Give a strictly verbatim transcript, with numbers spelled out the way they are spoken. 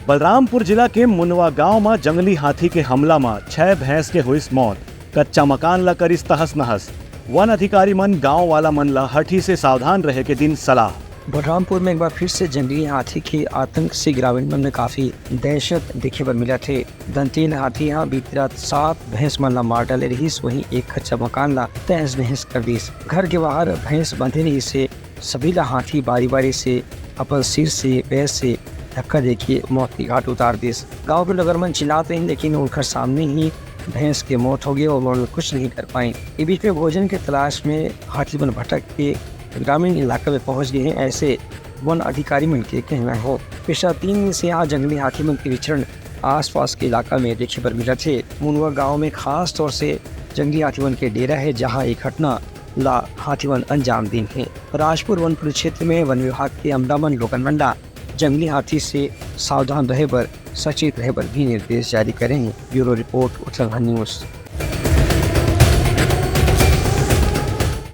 बलरामपुर जिला के मुनवा गांव म जंगली हाथी के हमला म छह भैंस के होइस मौत, कच्चा मकान ला करिस तहस नहस। वन अधिकारी मन गांव वाला मन ला हठी से सावधान रहे के दिन सलाह। बलरामपुर में एक बार फिर से जंगली हाथी के आतंक से ग्रामीण मन में काफी दहशत देखे बर मिलत हे। दंतहीन हाथी ह बीती रात सात भैंस मन ला मार डाले रहिस, वहीं एक कच्चा मकान ला तहस नहस कर दिस। घर के बाहर भैंस बंधे रहिस हे, सभी ला हाथी बारी-बारी से अपन सिर से, पैर से धक्का देके मौत के घाट उतार दिस। गांव के लोगन मन चिल्लात रहिन, लेकिन उनकर सामने ही भैंस के मौत हो गई और वो लोग कुछ नहीं कर पाए। ये बीच में भोजन के तलाश में हाथी मन भटक के ग्रामीण इलाका में पहुंच गए हैं, ऐसे वन अधिकारी मन के कहना है। पिछला तीन दिन से यहाँ जंगली हाथी मन के विचरण आसपास के इलाका में देखे बर मिलत हे। मुनवा गांव में खास तौर से जंगली हाथी मन के डेरा है, जहां ये घटना ला हाथी मन अंजाम दीन हे। राजपुर वन परिक्षेत्र में वन विभाग के अमला मन लोगन मन ला जंगली हाथी से सावधान रहे बर, सचेत रहे बर भी निर्देश जारी करे हैं। Bureau report, Uttarakhand news.